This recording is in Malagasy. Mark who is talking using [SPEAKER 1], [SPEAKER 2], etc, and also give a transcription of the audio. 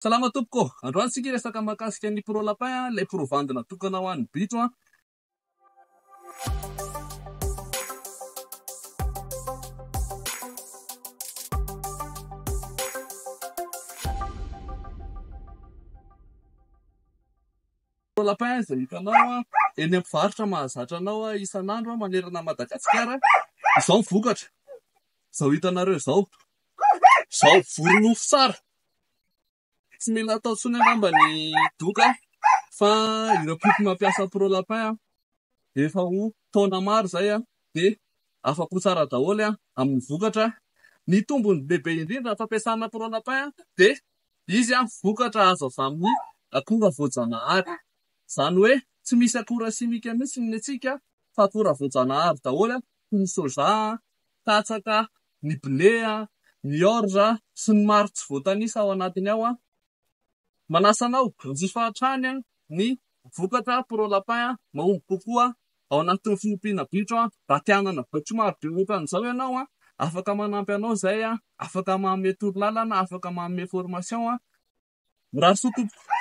[SPEAKER 1] Salama tompoko ô! Androany isika hiresaka mahakasika ny Pro Lapin, ilay provandy natokana ho an'ny bitro. Pro Lapin izay hitanao eny amin'ny mpivarotra mahazatra anao isan'andro manerana an'i Madagasikara. Izao ny vokatra, izao hitanareo izao. Izao vory nofo tsara. Tsy mila atao intsony angamba ny doka fa ireo mpiompy mampiasa Pro Lapin efa ho taona maro izay dia afa-po tsara daholo amin'ny vokatra. Ny tombony lehibe indrindra amin'ny fampiasana Pro Lapin dia izy vokatra azo avy amin'ny akora voajanahary. Izany hoe tsy misy akora simika mihitsy ny antsika fa akora voajanahary daholo toy ny soja, katsaka, ny blé, ny orge sy ny maro tsy voatanisa ao anatiny ao. Manasa anao hanjifa hatrany ny vokatra Pro Lapin mahomby kokoa ao anatin'ny fiompiana bitro. Raha te hanana bitro maro be ohatran'izao ianao, afaka manampy anao izay, afaka manome torolalana, afaka manome formation. Mirary soa tompoko.